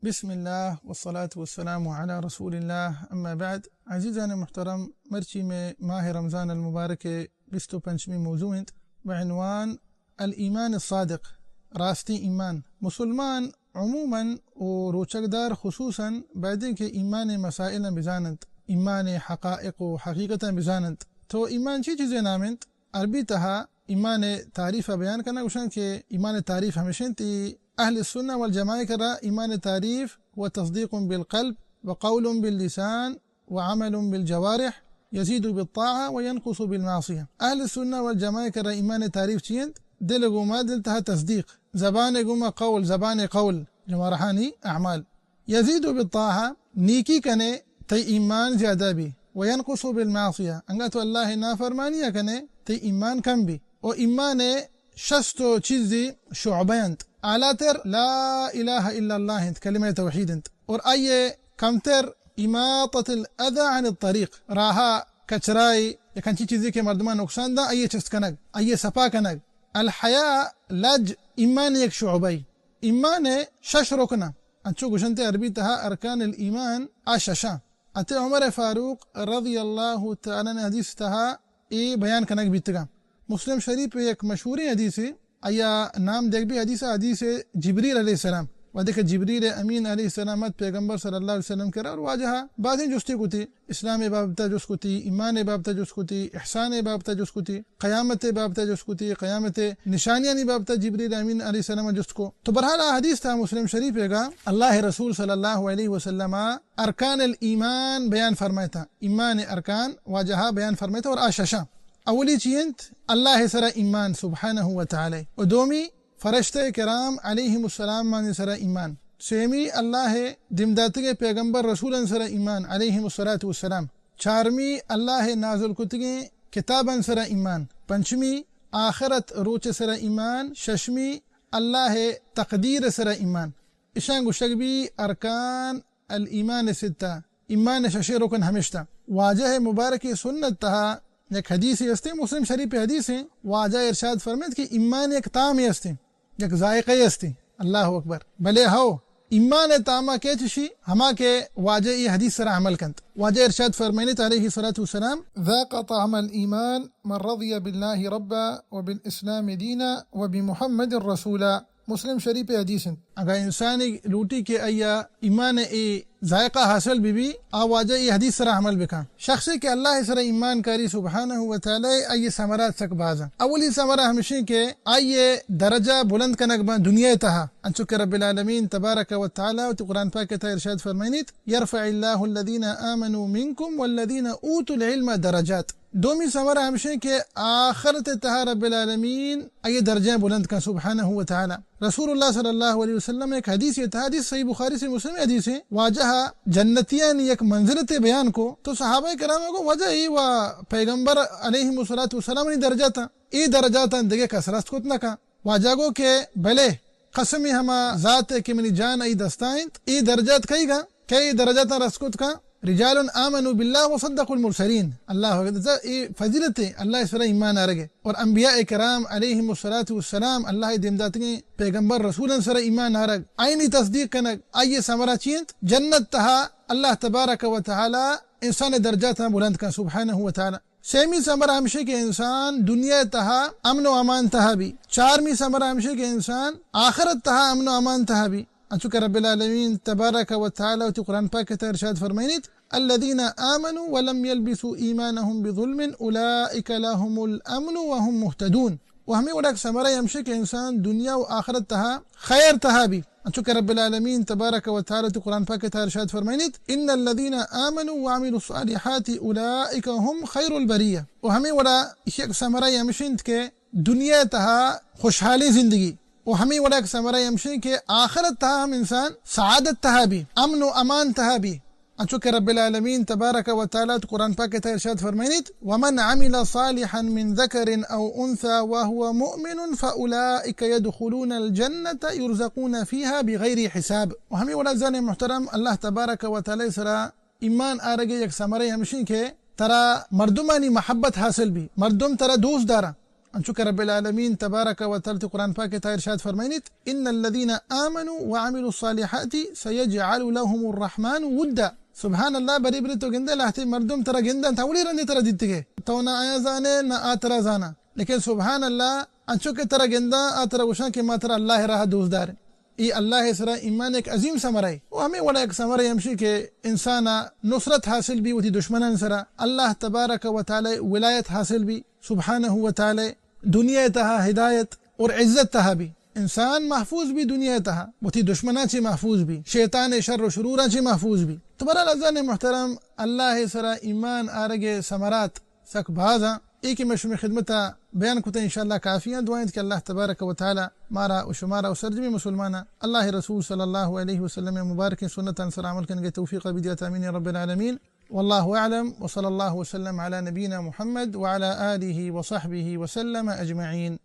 بسم اللہ والصلاة والسلام علی رسول اللہ، اما بعد۔ عزیزان محترم، مرچی میں ماہ رمضان المبارک بیست و پنچمی موضوع انت، بعنوان الایمان الصادق، راستی ایمان۔ مسلمان عموماً و روچگدار خصوصاً بایدیں کہ ایمان مسائل بزاننت، ایمان حقائق و حقیقتاں بزاننت۔ تو ایمان چی چیزے نام انت؟ عربی تہا ایمان تعریف ء بیان کنگ گوشن کہ ایمان تعریف ہمیش انت، اہل السنہ والجماعہ کرا ایمان تعریف و تصدیق بالقلب و قول باللسان و عمل بالجوارح یزید بالطاعہ و ینقص بالمعصیہ۔ اہل السنہ والجماعہ کرا ایمان تعریف چی انت؟ دل گوما دل تہا تصدیق، زبان گوما قول، زبان قول، جوارحانی اعمال۔ یزید بالطاعہ، نیکی کنے تئی ایمان زیادہ بی، و ینقص بالمعصیہ، انگا تو اللہ نافرمانی کنے تئی ایمان کم بی۔ و ایمان شست و چیزی شعبہ انت۔ اعلیٰ تر لا الہ الا اللہ انت، کلمہ توحید انت۔ اور آئیے کمتر اماطۃ الاذی عن الطریق، راہا کچرائی یک انچی چیزی کہ مردمان نقصان دا، آئیے چست کنگ، آئیے صفا کنگ۔ الحیاء، لج، ایمان یک شعبہ ای۔ ایمان شش رکن ء، انچو گوشنتے عربی تہا ارکان الایمان آ ششاں۔ اتے عمر فاروق رضی اللہ تعالی عنہ حدیث تہا اے بیان کنگ بیتگا۔ مسلم شریف یک مشہوریں حدیثے، آیا نام دیگ بی حدیث، حدیث جبریل علیہ السلام۔ وہدے کہ جبریل امین علیہ السلام ات پیغمبر صلی اللہ علیہ وسلم کرا اور واجہ بازیں جستے کتی، اسلام بابتا جست کتی، ایمان بابتا جست کتی، احسان بابتا جست کتی، قیامت بابتا جست کتی، قیامت نشانیانی بابتا جبریل امین علیہ السلام جست کو۔ تو بہرحال آ حدیث تہا مسلم شریف گا اللہ رسول صلی اللہ علیہ وسلم ارکان الایمان بیان فرمائتا۔ ایمان ارکان واجہ بیان فرمائتا اور آ ششاں۔ اولی چی انت؟ اللہ سرا ایمان سبحانہ و تعالی۔ و دومی فرشتہ کرام علیہم السلام آنی سرا ایمان۔ سیمی اللہ دیمداتگیں پیغمبر رسولان سرا ایمان علیہم الصلاۃ والسلام۔ چارمی اللہ نازل کتگیں کتابان سرا ایمان۔ پنچمی آخرت روچ سرا ایمان۔ ششمی اللہ تقدیر سرا ایمان۔ اشان گوشگ بی ارکان الایمان ستہ، ایمان ششیں رکن ہمشتہ۔ واجہ مبارک سنت تہا یک حدیثے ہستیں، مسلم شریف حدیثیں، واجہ ارشاد فرمیت کہ ایمان یک تامے ہستیں، یک ذائقہ ہستیں۔ اللہ اکبر۔ بلے ہو، ایمان تاما کے چشی؟ ہما کہ واجہ ای حدیث سرا عمل کنت۔ واجہ ارشاد فرمائنت علیہ الصلاۃ والسلام، ذاق طعم الایمان من رضی باللہ ربا وبالاسلام دینا وبمحمد رسولا۔ مسلم شریف حدیث انت۔ اگاں انسانے لوٹی کہ آیا ایمان اے ذائقہ حاصل بی بی، آ واجہ اے حدیث سرا عمل بکن۔ شخصے کہ اللہ سرا ایمان کاری سبحانہ و تعالی، آئی ثمرات سک باز انت۔ اولی ثمرہ ہمشیں کہ آئی درجہ بلند کنگ بان دنیا تہا، انچو کہ رب العالمین تبارک و تعالی وتی قرآن پاک تہا ارشاد فرمائنیت، یرفع اللہ الذین آمنوا منکم والذین اوتوا العلم درجات۔ دومی ثمرہ ہمشیں کہ آخرت تہا رب العالمین آئی درجہ بلند کن سبحانہ و تعالی۔ رسول اللہ صلی اللہ علیہ وسلم ایک حدیث، یہ تھا حدیث صحیح بخاری سے مسلم حدیث ہے، واجہ جنتیانی یک منزلت بیان کو، تو صحابہ کرام کو واجہ ای و پیغمبر علیہ الصلوۃ والسلام نی درجہ تا، ای درجہ تا دگہ کس رست کت نہ کن۔ واجہ گو کہ بلے، قسم ہما ذات ہے کہ منی جان ای دستا انت، ای درجات کئی گا؟ کئے اے درجاتاں رست کت کن؟ رجال آمنوا باللہ وصدقوا المرسلین۔ اللہ اکبر۔ اے فضیلت ہے، اللہ سرا ایمان آرگ ہے۔ اور انبیاء کرام علیہم الصلوۃ والسلام، اللہ دیمداتگیں پیغمبر رسولان سرا ایمان آرگ، آئینی تصدیق کنگ، آئی ثمرہ چی انت؟ جنت تہا اللہ تبارک و تعالی انسان درجاتاں بلند کن سبحانہ و تعالی۔ سیمی ثمرہ ہمشی کہ انسان دنیا تہا امن و امان تہا بی۔ چارمی ثمرہ ہمشی کہ انسان آخرت تہا امن و امان تہا بی۔ انچو کہ رب العالمین تبارک و تعالی وتی قرآن پاک تہا ارشاد فرمائنیت، الذین آمنوا ولم یلبسوا ایمانهم بظلم اولئک لهم الامن وهم مهتدون۔ و ہمیں وڑا ثمرہ ہمشی کہ انسان دنیا و آخرت تہا خیر تہا بی۔ انچو کہ رب العالمین تبارک و تعالی وتی قرآن پاک تہا ارشاد فرمائنیت، ان الذین آمنوا وعملوا الصالحات اولئک هم خیر البریہ۔ و ہمیں وڑا ایشی یک ثمرہ ہمشی انت کہ دنیا تہا خوشحالیں زندگی، و ہمیں وڑا یک ثمرہ ہمشی کہ آخرت تہا ہم انسان سعادت تہا بی، امن و امان تہا بی۔ انچو کہ رب العالمین تبارک و تعالی قرآن پاک تہا ارشاد فرمائنیت، ومن عمل صالحا من ذکر او انثی وهو مؤمن فاولئک یدخلون الجنة یرزقون فیها بغیر حساب۔ و ہمیں وڑا زن محترم، اللہ تبارک و تعالی سرا ایمان آرگ یک ثمرہ ہمشی کہ ترا مردمانی محبت حاصل بی، مردم ترا دوست دارا۔ انچو کہ رب العالمین تبارک و تعالی قرآن پاک ءِ تہا ارشاد فرمائنیت، ان الذين آمنوا وعملوا الصالحات سيجعل لهم الرحمن ودا۔ سبحان اللہ، بری بری تو گندے لہتے مردم ترا گنداں، تو اولی رندے ترا دیتگے، تو نہ آیا زانے نہ آ ترا زانا، لیکن سبحان اللہ، انچو کہ ترا گنداں آ ترا گوشاں کہ ما ترا اللہ ءِ راہ ءَ دوست داریں۔ اے اللہ ءِ سرا ایمان یک عظیم ثمرہ اے۔ و ہمے وڑا یک ثمرہ ہمشی کہ انسان ءَ نصرت حاصل بی وتی دشمنان سرا، اللہ تبارک و تعالی ولایت حاصل بی، سبحانہ و تعالی دنیا ءِ تہا ہدایت اور عزت تہا بی۔ انسان محفوظ بی دنیا ءِ تہا، وتی دشمناں چی محفوظ بی، شیطان ءِ شر و شروراں چی محفوظ بی۔ تو بہرحال عزیزان محترم، اللہ ءِ سرا ایمان آرگ ءِ ثمرات سک باز آں۔ اے کہ میں شمی خدمت ءَ بیان کتہ انشاءاللہ کافی آں۔ دعا انت کہ اللہ تبارک و تعالی مارا و شمارا و سرجمی مسلماناں اللہ ءِ رسول صلی اللہ علیہ وسلم ءِ مبارکیں سنتاں سر عمل کنگ ءِ توفیق بدیات، آمین یا رب العالمین۔ والله أعلم، وصلى الله وسلم على نبينا محمد وعلى آله وصحبه وسلم أجمعين۔